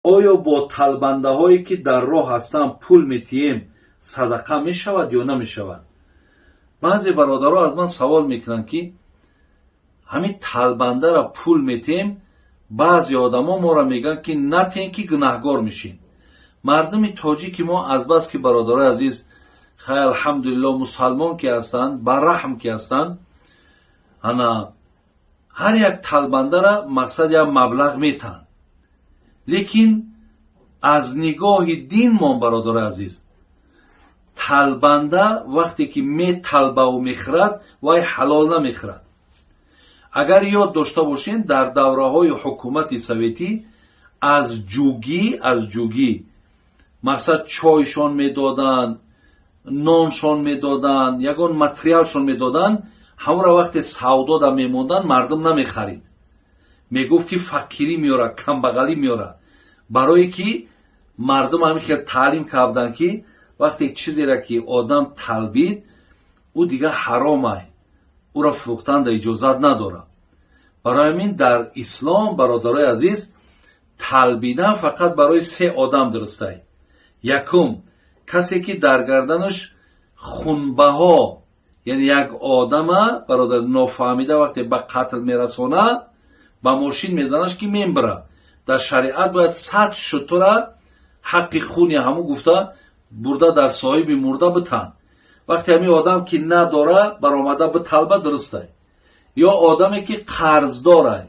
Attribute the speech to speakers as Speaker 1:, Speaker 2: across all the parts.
Speaker 1: Оё бо талбандаҳое, ки дар роҳ ҳастанд, пул метиҳем, садақа мешавад ё намешавад? Баъзе бародаро аз ман савол мекунанд, ки ҳамин талбандара пул метиҳем. Баъзе одамо моро мегӯянд, ки натиҳем, ки гунаҳгор мешем. Мардуми тоҷики мо азбаски, бародарои азиз, хай, алҳамдулилло, мусалмон ки ҳастанд, бараҳм ки ҳастанд, ана ҳар як талбандара, мақсад, як маблағ метаҳанд. Лекин аз нигоҳи динмон, бародарои азиз, талбанда вақте ки металбаву мехӯрад, вай ҳалол намехӯрад. Агар ёд дошта бошем, дар давраҳои ҳукумати советӣ аз ҷугӣ, мақсад, чойшон медоданд, ноншон медоданд, ягон материалшон медоданд. Ҳамонро вақте савдода мемонданд, мардум намехарид, мегуфт, ки фақирӣ меорад, камбағалӣ меорад. Барое ки мардум ҳамин хел таълим карданд, ки вақте чизеро ки одам талбид, ӯ дигар ҳаромай, ӯро фурӯхтанда иҷозат надорад. Барои ҳамин дар ислом, бародарои азиз, талбидан фақат барои се одам дурустай. Якум, касе ки дар гарданаш хунбаҳо, яъне як одама, бародар, нофаҳмида вақте ба қатл мерасона, ба мошин мезанаш, ки мембира, дар шариат бояд 100 шутура ҳаққи хуни ҳамун гуфта бурда дар соҳиби мурда битан. Вақте ҳамин одам ки надора, баромада биталба, дурустай. Ё одаме ки қарздорай,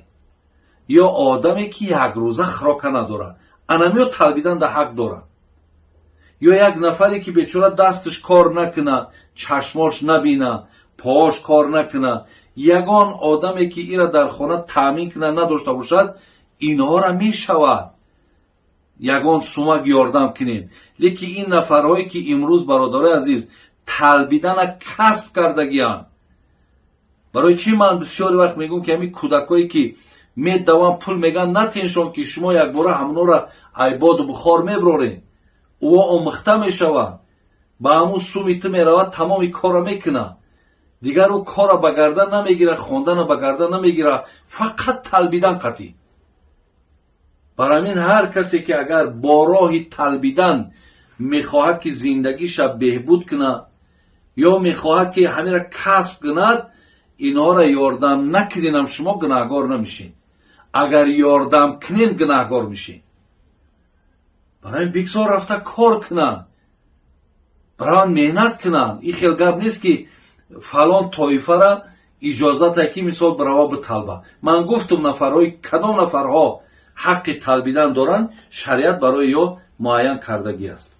Speaker 1: ё одаме ки якрӯза хӯрока надора, анамиё талбидан да ҳақ дорад. Ё як нафаре ки бечора дасташ кор накуна, чашмош набина, поаш кор накуна, ягон одаме ки ира дар хона таъмин куна надошта бошад, инҳоро мешавад ягон сумак ёрдам кунем. Лекин ин нафарҳое ки имрӯз, бародарои азиз, талбидана касб кардагианд, барои чӣ ман бисёри вақт мегӯм, ки ҳамин кӯдакое ки медаванд, пул мегӯянд, натеншон, ки шумо якбора ҳамонора айбоду бухор меброрем, ӯо омӯхта мешавад, ба ҳамун суми ту меравад, тамоми корро мекунад, дигар ӯ корро ба гардан намегирад, хондана ба гардан намегирад, фақат талбидан қатъӣ. Барои ҳамин ҳар касе ки агар бо роҳи талбидан мехоҳад, ки зиндагиша беҳбуд кунад, ё мехоҳад, ки ҳаминро касб кунад, инҳоро ёрдам накуненам, шумо гунаҳгор намешед. Агар ёрдам кунен, гунаҳгор мешед. Барои ҳамин бигзор рафта кор кунанд, барои меҳнат кунанд. Ин хел гап нест, ки фалон тоифара иҷозате, ки мисол барава биталба. Ман гуфтум, нафарҳои кадом нафарҳо ҳаққи талбидан доранд, шариат барои ё муайян кардагӣ аст.